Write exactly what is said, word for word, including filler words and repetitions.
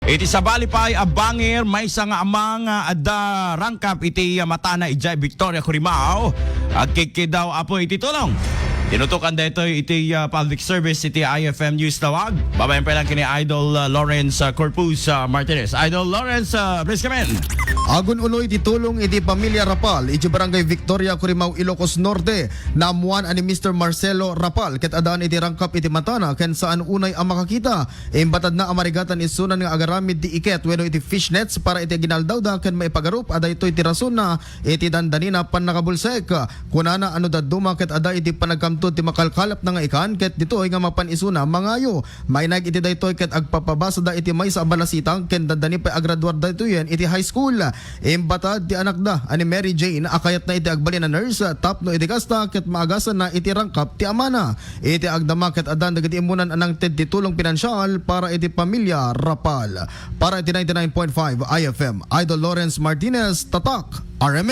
Iti sabali pay a bangir, maysa nga ama nga adda rangkap iti matana idiay Victoria, Curimao. Agkikiddaw, Apo, iti tulong. Tinutokan daytoy iti, ah, public service iti I F M News Tawag. Babaen pay lang ken ni Idol, ah, Lawrence, ah, Corpus, ah, Martinez. Idol Lawrence, ah, please come in. Agun-unoy ti tulong iti pamilya Rapal iti Barangay Victoria, Curimao, Ilocos Norte. Naammuan a ni Mister Marcelo Rapal ket addaan iti rangkap iti matana ken saan unay a makakita. Imbatadna a marigatan isunan nga agaramid ti iket wenno iti fishnets para iti aginaldawda ken maipagarup a daytoy ti rasonna iti dandanina pannakabulsek. Kunana a no dadduma ket adda iti panagkamtod ti makalkalapna nga ikan ket ditoy nga mapan isuna mangayo. Mainaig iti daytoy ket agpapabasada iti maysa a balasitang ken dandani pay agraduar daytoyen iti high school. Imbatad ti anakda a ni Mary Jane a kayatna iti agbalin a nurse tapno iti kasta ket maagasanna iti rangkap ti amana. Iti agdama ket addan dagiti immunan a nangted ti tulong pinansial para iti pamilya Rapal. Para iti ninety-nine point five I F M, Idol Lawrence Martinez, Tatak, R M N.